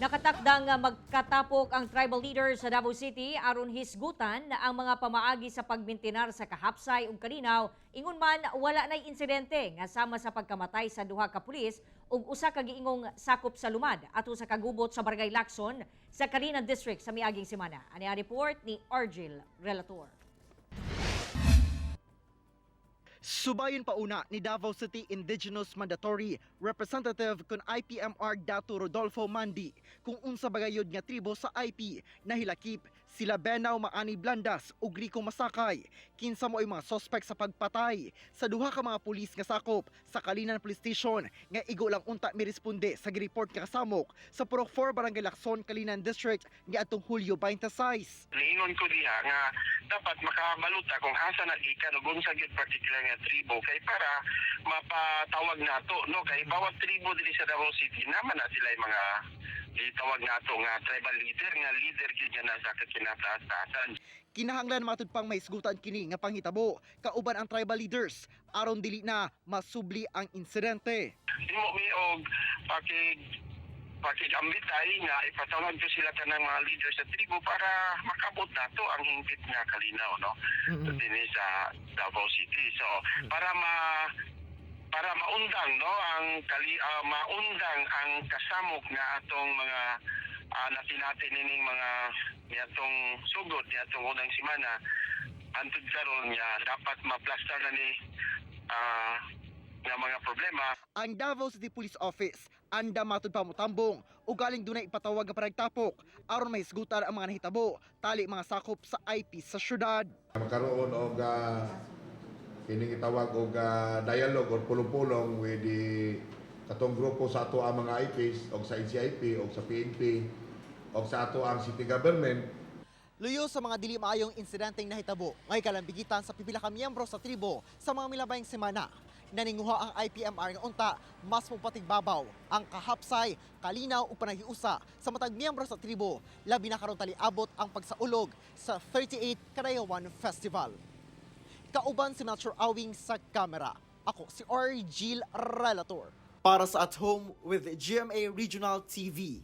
Nakatakdang magkatapok ang tribal leaders sa Davao City aron hisgutan ang mga pamaagi sa pagmintinar sa kahapsay ug kalinaw, ingon man wala nay insidente nga sama sa pagkamatay sa duha ka pulis ug usa ka giingong sakop sa lumad ato sa kagubot sa Barangay Lacson sa Calinan District sa miaging semana. Ani ang report ni Argil Relator. Subayon pauna ni Davao City Indigenous Mandatory Representative kun IPMR Dato Rodolfo Mandi kung unsa bagayod nga tribo sa IP nahilakip sila Benaw Maani Blandas ug Rico Masakay, kinsa mo ay mga suspect sa pagpatay sa duha ka mga pulis nga sakop sa Calinan Police Station nga igo lang unta miresponde sa gireport nga kasamok sa Purok 4, Barangay Lacson, Calinan District niadtong Hulyo 26. Niingon ko diha nga dapat makabaluta kung asa na gikan ug unsa gyud particular nga tribo kay para mapatawag nato, no, kay bawat tribo diri sa Davao City naman na sila mga gitawag nato nga tribal leader, nga leader gyud nga nasa kinataas-taasan. Kinahanglan matud pang mahisgutan kini nga panghitabo kauban ang tribal leaders aron dili na masubli ang insidente. Himo mi og pakigambitay nga ipatawag ko sila tanang mga leader sa tribo para makabot nato ang hingpit nga kalinaw, no, dinhi sa Davao City. So para maundang, no, ang maundang ang kasamok nga atong mga natinati nining mga niatong sugod niatong unang semana antud karon nga dapat maplastar na ni nga mga problema. Ang Davao City Police Office anda matud pa motambong o galing dunay ipatawag nga panagtapok aron mahisgutan ang mga nahitabo tali mga sakop sa IP sa syudad. Magkaroon og kining itawag og dialogue or pulong-pulong with the katong grupo sa ato ang mga IPs og sa NCIP og sa PNP og sa ato ang city government. Luyo sa mga dili maayong insidenteng nahitabo ngay kalambigitan sa pipila ka miyembro sa tribo sa mga milabayng semana. Naninguha ang IPMR nga unta mas mopatigbabaw ang kahapsay, kalinaw ug panaghiusa sa matag miyembro sa tribo, labi na karon taliabot ang pagsaulog sa 38 Kadayawan Festival. Kauban si Melchor Awing sa kamera. Ako si Argil Relator. Para sa At Home with GMA Regional TV.